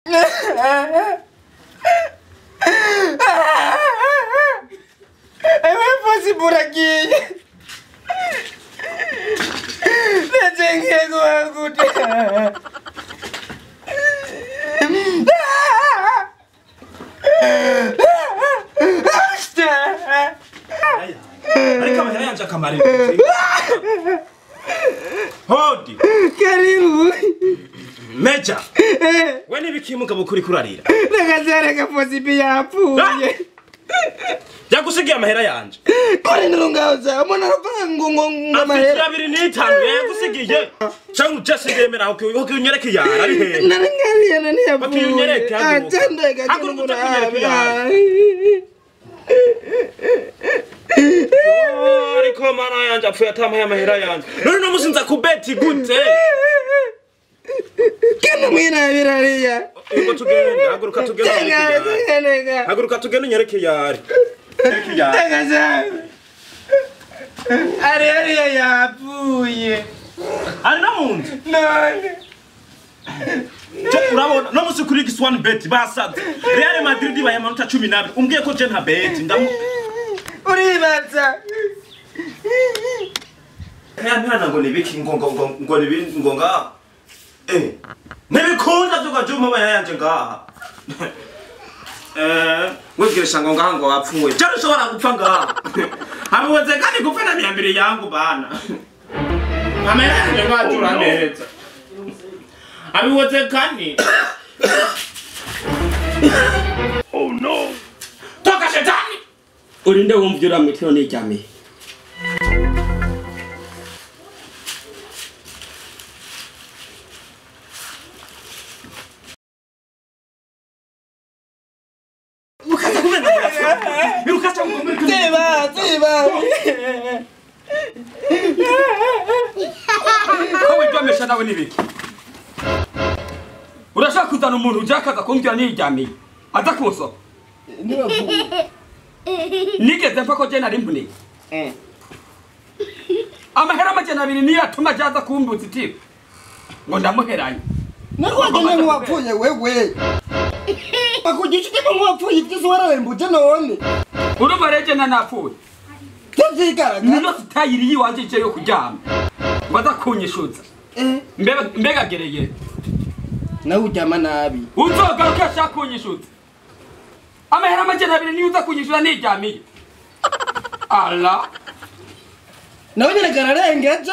Ewe buragiye. Najengiye gute. Ariko amahera yanje akamara. Hodi. Karibu. Meja. We nibiki mugabo kuri kurarira. Nakazara kafosi yapfuye. Yagusigiye amahera yanje. Kore nirungaza mwana rupangu ngo amahera 25 yagusigiye. Cyangwa ujasigiye mera aho unyereke yara ari he. Narangariye nani yapfuye. Unyereke atendeka. Ariko mana yanje apfuye atamaye amahera yanje. None no musinza kubeti gute? Kena mwina birariya. Ngo tugende, haguruka tugende. Haguruka tugende unyereke yari. Ari ariya yapfuye. Ari no munzu. None. Urabona no musi kuri X1 bet basaze. Real Madrid baye amanota 12. Umbwiye ko je nta bet ndamu. Uribaza. Kaya ngo nibiki ngo ngo ngo nibi ngo nga. Eh. Nibikunda tukajuma bayanje ngaha. Wibwirisha ngo ngaha ngo wapfuye. Je ushobora gupfa ngaha. Habiwezekani gupfa na 200 yangu bana. Amera yanjye ngacura neza. Habiwezekani. Oh no. Toka shetani. Urinde wumvira mwitiro nijyamiye. Nawe nibiki urashaka kuzana umuntu ujakaza kumbwira nijyamiye aza kunsoma nigeze mfa ko je nari mboneye amahera 200 niyo atuma ajaza kumbutsa itiro ngo ndamuheranye narwagene nk'uwapfuye wewe bakugisha itiro nk'uwapfuye ibyiza wararembuje none urumva rero je nanapfuye tuvyigaragaza nino sitayiri yiwanje ije yo kuryama ngo aza kunyishuza. Mbega gereye nawe uryama nabi uzogaruka ashaka kunyishuza amahera 200 niyo uza kunyishuza niryamiye ala nawe nyene kararengeje